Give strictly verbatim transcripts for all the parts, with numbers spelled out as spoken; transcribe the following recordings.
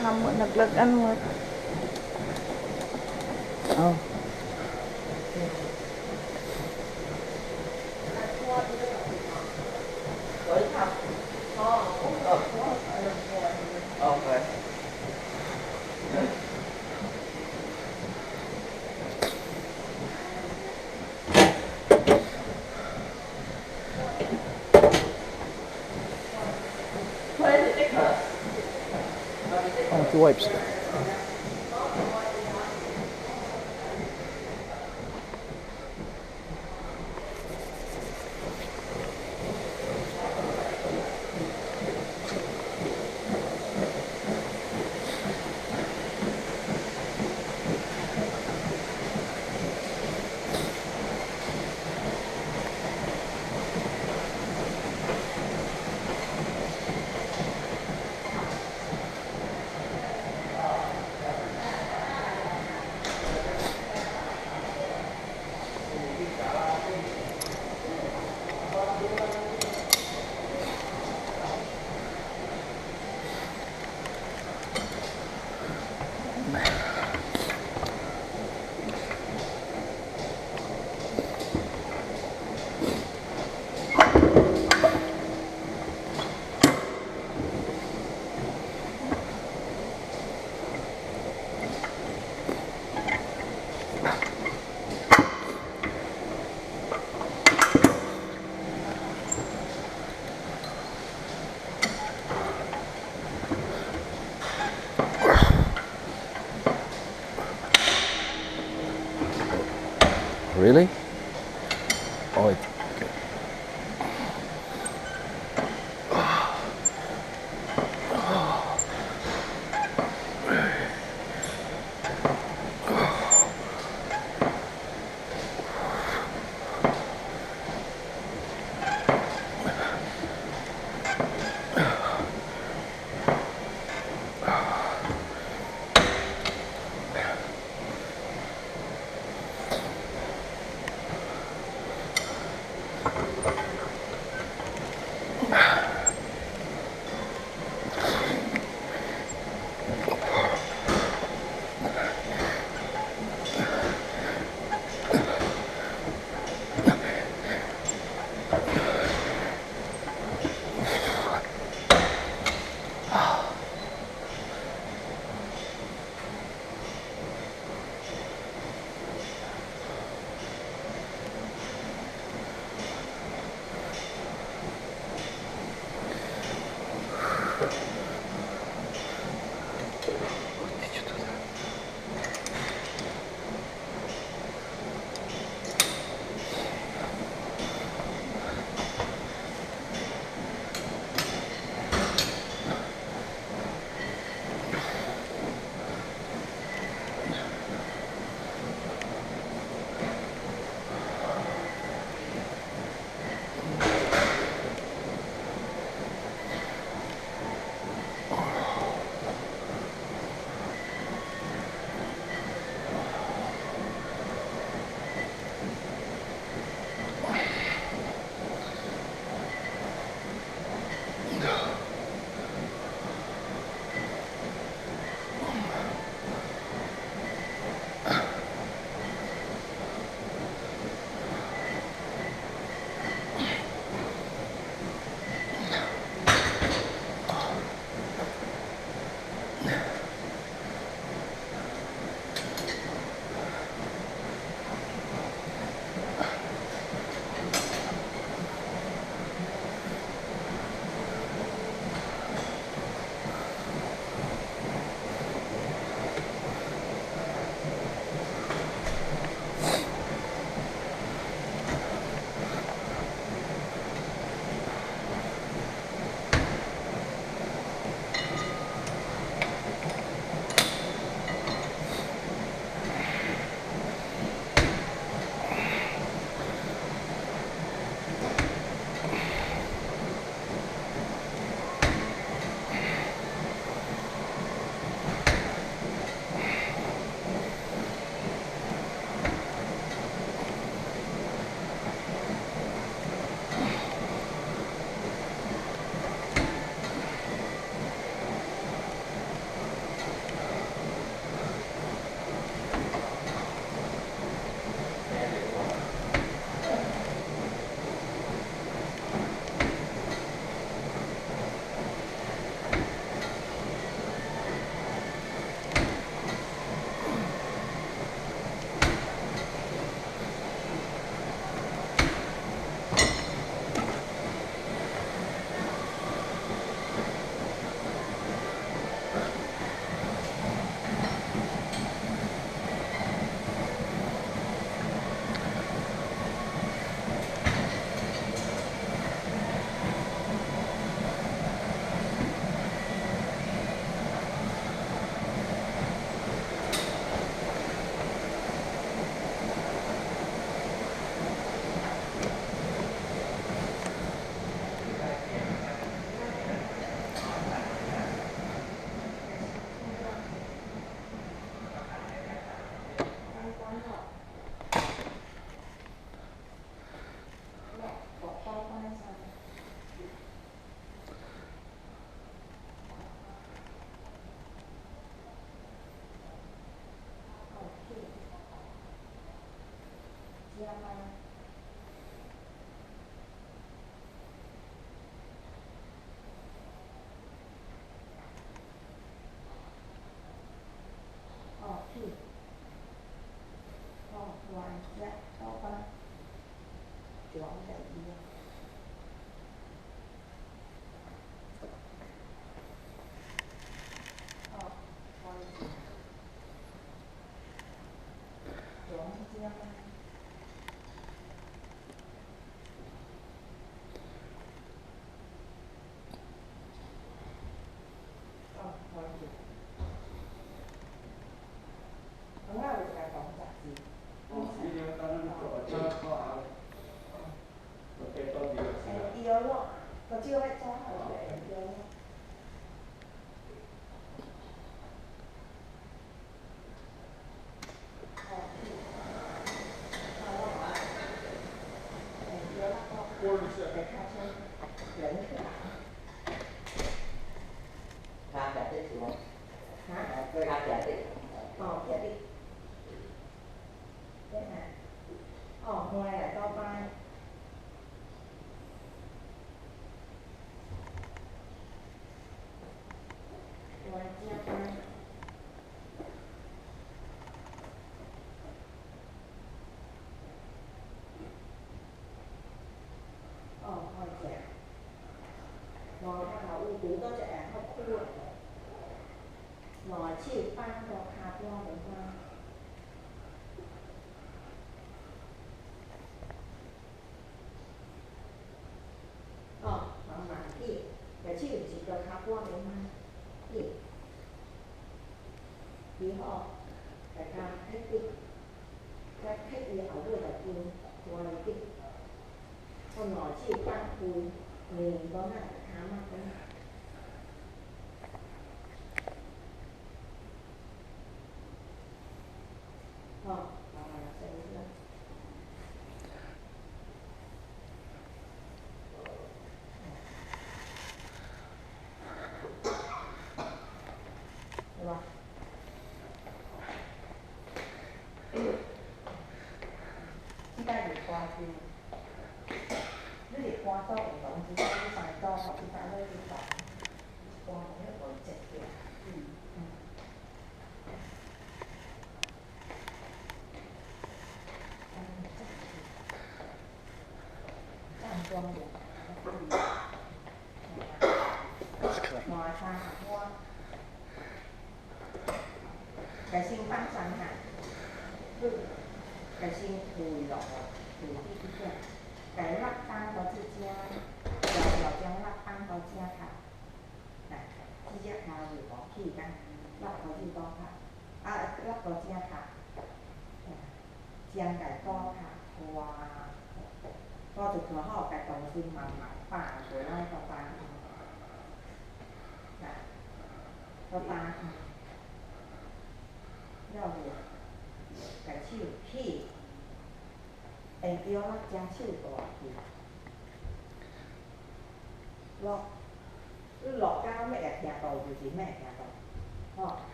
Naglagan mo. Oh. Okay. Oh, two wipes. Really? Oh, it, okay.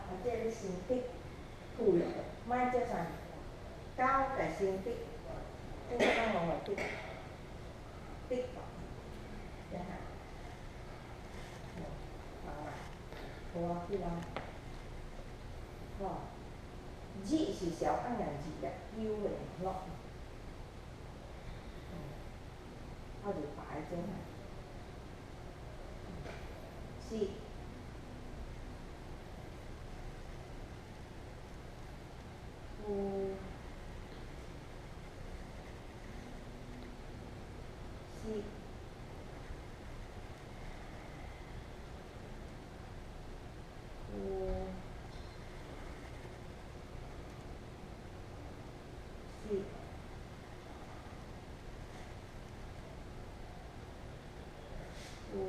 Ati ari sintik. Tuli. May dia san. Kau kay sintik. Tingnan mo, tik. Tik. Yan. Mama. Kuha ko lang. Kuha. Ji si siaw ang yan ji ya. Iu lo. Aduh pa aja na. Si. Ku. Si. Ku. Si. Ku.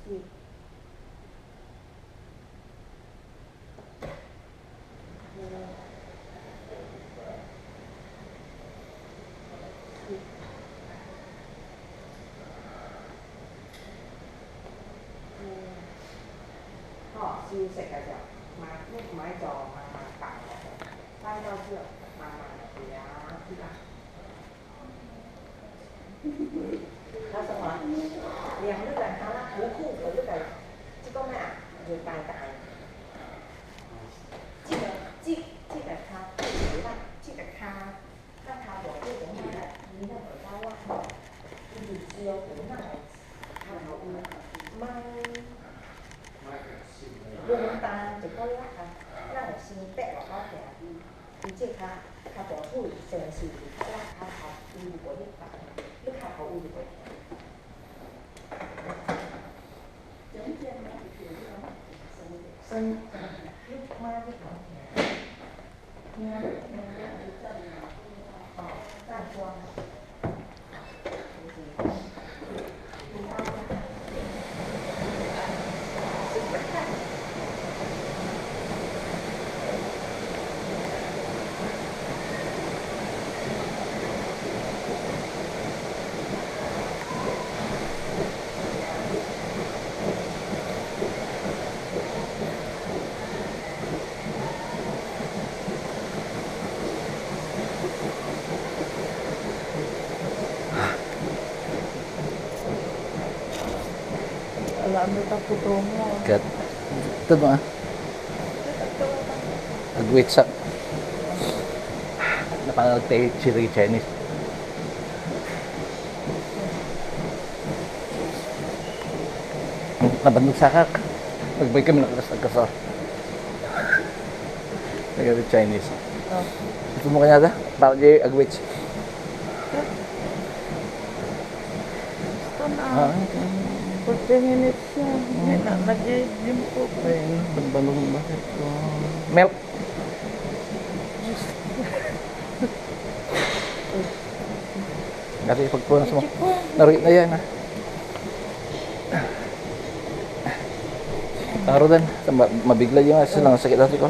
Si. Ku. Si. Ala, ano ta puto mo? Kat. Ito ba? Agwit sa. Napanagtay chili Chinese. Nabandog sakak. Nagbay kami nakakas-, nagkasal. Nagkasal Chinese. Oh. Ito mo kanya ta? Para di agwit. Gusto na. Ah, okay. Forty minutes siya. Hindi na, nag-gym po. Ay, ano, nagbalong ba? Ito. Milk. Kasi pagpunas mo, naroy na yan, ah. Taro din, ma-, mabigla yung asa lang sakit dati ko.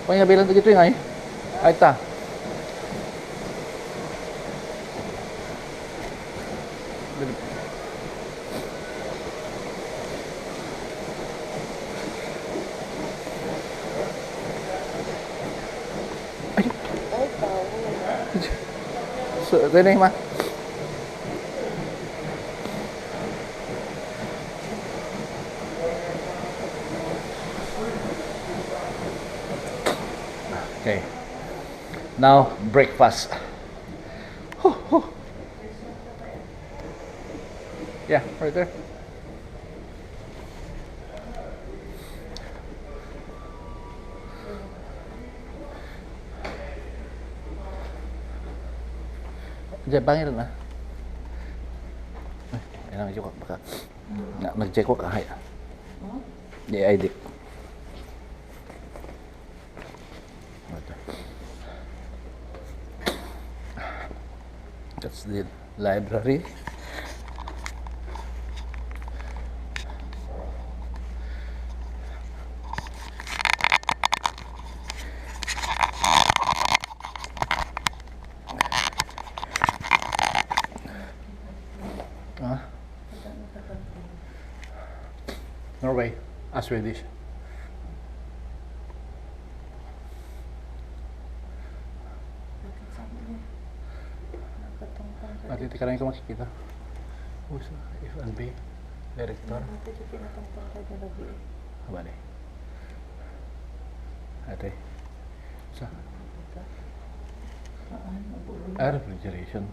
Panya bilang begitu yung ay? Ay, ta. Ay. So, ito na yung ma-, okay. Now, breakfast. Huh, huh. Yeah, right there. Diyan, bangir na. Ay, kailangan ko baka. Na, nag-check ko ka, hay. Hmm? Di I D. Ito. Library. Ah? Norway. Ah, Swedish. Ati, tikaran ko makikita. Who's F and B director? Ati, pinatongtong ka dyan, Rabi, eh. Bale. Ate. Sa? Ah, refrigeration.